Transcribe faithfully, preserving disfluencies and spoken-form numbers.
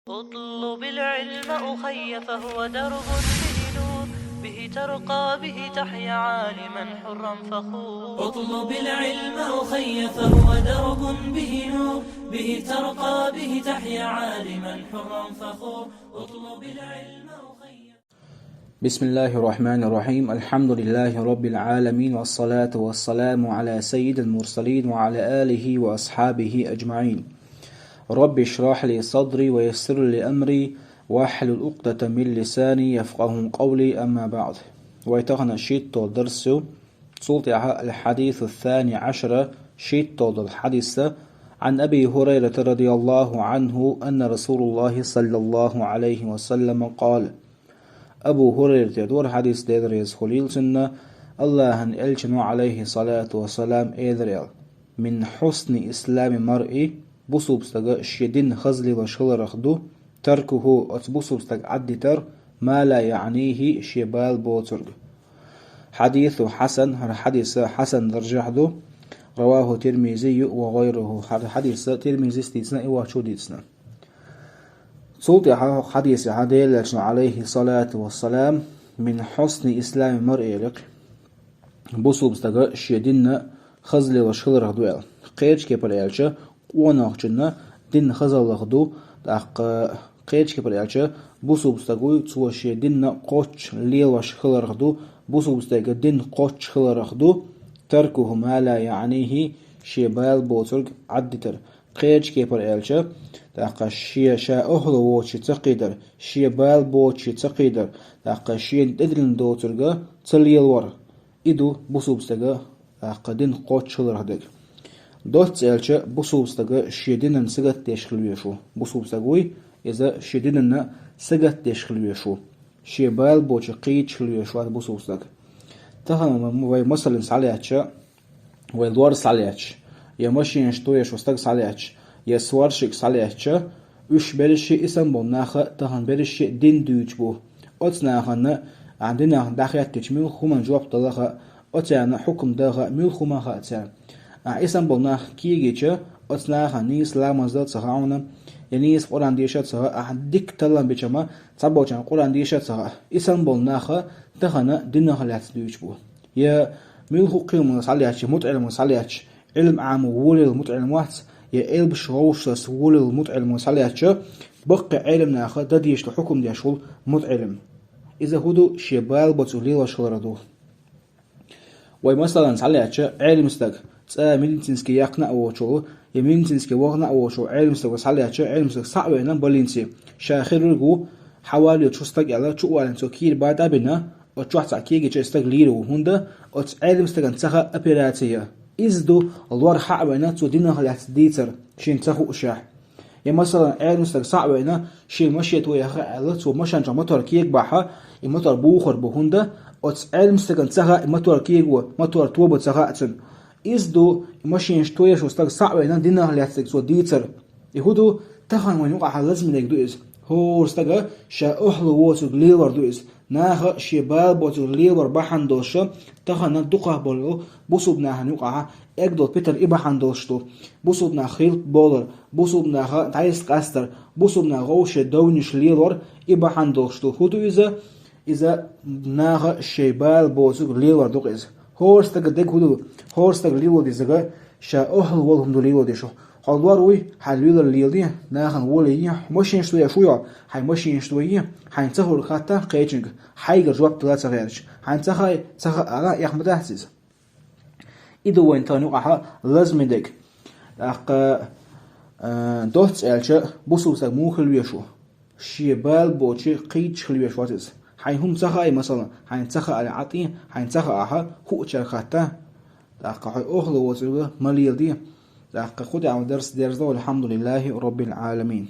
اطلب العلم أخي فهو درب به نور، به ترقى به تحيا عالما حرا فخور. اطلب العلم أخي فهو درب به نور، به ترقى به تحيا عالما حرا فخور. اطلب العلم أخي. بسم الله الرحمن الرحيم. الحمد لله رب العالمين، والصلاة والسلام على سيد المرسلين وعلى آله وأصحابه أجمعين. رب اشرح لي صدري ويسر لي أمري واحلل عقدة من لساني يفقهوا قولي، أما بعد. Вай тахана шийтто дарс ю. Цул тӀехьа الحديث الثاني عشر, шийтто дола хьадис. عن أبي هريرة رضي الله عنه أن رسول الله صلى الله عليه وسلم قال. Абу Хурайрата дора хьадис, Даьла реза хуьлийла цунна, АллахӀан Элчано, عليه الصلاة والسلام, элира аьлла: من حسن إسلام المرء, бусулба стага шен дин хаза лелош хиларах ду, تركه, оцу бусулба стага Ӏаддитар, ما لا يعنيه, шен бала боцург. حديث حسن, хӀара хьадис хьасан даржехь ду, رواه الترمذي وغيره, хӀара хьадис Тирмизис дийцина, и воцчо дийцина. Цул тӀехьа хӀокху хьадисехь Делан Элчано, عليه الصلاة والسلام, من حسن إسلام المرء элира, бусулба стага шен дин хаза лелош хиларах ду аьлла. Кхечу кепара аьлча, къонахчун дин хазаллах ду, тӀаккха кхечу кепара аьлча, бусулба стаг вуй, цо шен дин кхоччуш лелош хиларах ду, бусулба стага дин кхоччуш хиларах ду, تركه ما لا يعنيه, шен бала боцург Ӏаддитар. Кхечу кепара аьлча, тӀаккха шен ша охьало воцуш ца кхийдар, шен бала боцуш ца кхийдар, тӀаккха шена тӀедиллина доцург ца лелор. И ду бусулба стага, тӀаккха дин кхоччуш хиларах дерг. Доцца аьлча, бусулба стага шен динан сагатдеш хила везаш ву. Бусулба стаг вуй, иза шен динан сагатдеш хила везаш ву. Шен бала боцург кхийдаш хила везаш вац бусулба стаг. Тахана ма-, вай масална схьалаьцча, вай лор схьалаьцча, я машенаш тоеш волу стаг схьалаьцча, я сварщик схьалаьцча, уьш берриш а, и санна болу нах а тахана берриш а дин дуьйцуш бу. Оцу нахана, а, динах дӀахӀоьттича муьлхха хӀуманна жоп дала хаьа, оцарна хьукам дала хаьа, муьлхха хӀума хаьа царна. А, и санна болу нах кегийча, оцу нахана нийса ламаз дан ца хаьа хьуна, я нийса Къуръан деша а ца хаьа, ахьа дика таллам бича ма цхьаболчарна Къуръан деша а ца хаьа. И санна болу нах а тахана динах лаьцна дуьйцуш бу. Я муьлхха а кхин хӀуманах схьалаьцча, мутаӀеллимах схьалаьцча, Ӏилма Ӏамо волавелла мутаӀеллим вац, я элпаш вовшашца волавелла мутаӀеллимо схьалаьцча, баккхий Ӏелам наха дан дезаш долу хьукам деш волу мутаӀеллим. Иза хӀун ду, шен бала боцург лелош хилар ду. Вай масална схьалаьцча, Ӏелам стаг, цкъа медицинский яьккхина а воцуш волу, я медицинский вахана а воцуш волу Ӏелам стаг схьалаьцча, Ӏелам стаг схьа а веана больнице, ша хирург ву, хьаваллалц шу стаг аьлла, чу а валийна цо кийра бата а бина, оцу чохь цхьаъ кегийча и стаг лийр ву, хӀунда оцу Ӏелам стагана ца хаьа операци ян. Иза ду лор схьа а веана цо динах лаьцна дийцар, шена ца хуушехь. Я, масалан, Ӏелам стаг схьа а веана, шен машен тояхьа аьлла, цо машен чохь мотор кегабахь, и мотор бухур бу, хӀунда оцу Ӏелам стагана ца хаьа и мотор кего, мотор тоба ца хаьа цуьнан. Иза ду машенаш тоеш волу стаг схьа а веана динах лаьцнарг цо дийцар. И хӀун ду, тахана вайн юкъахь лазаме дерг ду иза. ХӀора стага ша охьало воцург лелор ду иза. Наха шен бала боцург лелор бахьана долуш, тахана дукхах болу бусулба нахана юкъахь эгна долу питана и бахьана долуш ду. Бусулба нах хилпа болар, бусулба наха дӀасакъастар, бусулба наха вовшийн довнаш лелор и бахьана долуш ду. ХӀун ду иза? Иза наха шен бала боцург лелор ду-кх иза. ХӀора стага дерг хӀун ду? ХӀора стага лело дезарг ша охьало волу хӀума ду лело дезаш. Хьо лор вуй, хьайн лелар леладе, нахана волае, машенаш тоеш вуй хьо, хьайн машенаш тое, хьайна ца хуург хатта кхечуьнга, хьайгара жоп дала ца гӀерташ. Хьайна ца хаьа, ца хаьа ала, эхь ма дац иза. И ду вайн тахана юкъахь лазаме дерг. ТӀаккха, а, доцца аьлча, бусулба стаг муха хила везаш ву? Шен бала боцург кхийдаш хила везаш вац иза. Хьайна хӀума ца хаьа, масалан, хьайна ца хаьа аьлла Ӏа тӀе, хьайна ца хаахь, хуучаьрга хатта, тӀаккха хьо охьало воцург ма леладе. ТӀаккха кху тӀехь вайн дарс дерзадо, валхьамдулиллахӀи роббил Ӏаламин.